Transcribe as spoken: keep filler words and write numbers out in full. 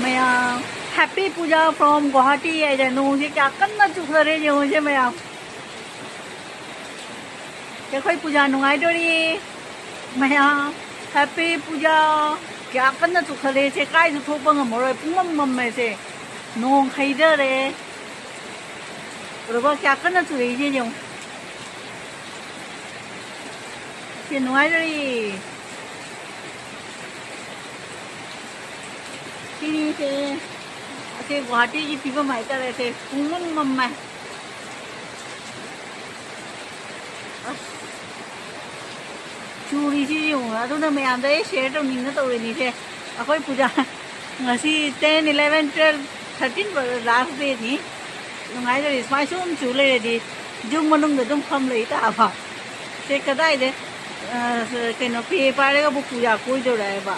ꯃꯌꯥꯝ, Happy Puja from Guwahati ꯍꯥꯏꯗꯅ ꯅꯣꯡꯁꯦ ꯀꯌꯥ ꯀꯟꯅ ꯆꯨꯈ꯭ꯔꯦ ꯌꯦꯡꯉꯨꯁꯦ ꯃꯌꯥꯝ꯫ ꯑꯩꯈꯣꯏ ꯄꯨꯖꯥ ꯅꯨꯡꯉꯥꯏꯗꯣꯔꯤ ꯃꯌꯥꯝ꯫ Happy Puja꯫ ꯀꯌꯥ ꯀꯟꯅ ꯆꯨꯈꯠꯂꯦ ꯁꯦ, ꯀꯥꯏꯁꯨ ꯊꯣꯛꯄ ꯉꯝꯃꯔꯣꯏ, ꯄꯨꯡꯃꯝ ꯃꯝꯃꯦ ꯁꯦ꯫ ꯅꯣꯡ ꯍꯩꯊꯔꯦ꯫ ꯎꯔꯕ? ꯀꯌꯥ ꯀꯟꯅ ꯆꯨꯔꯛꯏꯁꯦ ꯌꯦꯡꯉꯨ꯫ ꯁꯤ ꯅꯨꯡꯉꯥꯏꯖꯔꯤ꯫ ꯁꯤꯅꯤꯁꯦ, ꯑꯁꯤ ꯒꯨꯋꯥꯍꯥꯇꯤꯒꯤ ꯐꯤꯕꯝ ꯍꯥꯏꯇꯥꯔꯦ꯫ ꯁꯦ ꯄꯨꯡꯃꯝ ꯃꯝꯃꯦ꯫ ꯑꯁ, ꯆꯨꯔꯤꯁꯤ ꯌꯦꯡꯉꯨ꯫ ꯑꯗꯨꯅ ꯃꯌꯥꯝꯗ ꯑꯩ ꯁꯤꯌꯔ ꯇꯧꯅꯤꯡꯅ ꯇꯧꯔꯤꯅꯤꯁꯦ꯫ ꯑꯩꯈꯣꯏ ꯄꯨꯖꯥ ꯉꯁꯤ ten, eleven, twelve, thirteen last dayꯅꯤ꯫ ꯅꯨꯡꯉꯥꯏꯖꯔꯤ꯫ ꯁꯨꯃꯥꯏ ꯁꯨꯝ ꯆꯨ ꯂꯩꯔꯗꯤ ꯌꯨꯝ ꯃꯅꯨꯡꯗ ꯑꯗꯨꯝ ꯐꯝ ꯂꯩ ꯇꯥꯕ꯫ ꯁꯦ ꯀꯗꯥꯏꯗ, ꯑ, ꯀꯩꯅꯣ, ꯄꯦ ꯄꯥꯏꯔꯒꯕꯨ ꯄꯨꯖꯥ ꯀꯣꯏꯗꯧꯔꯦ ꯍꯥꯏꯕ꯫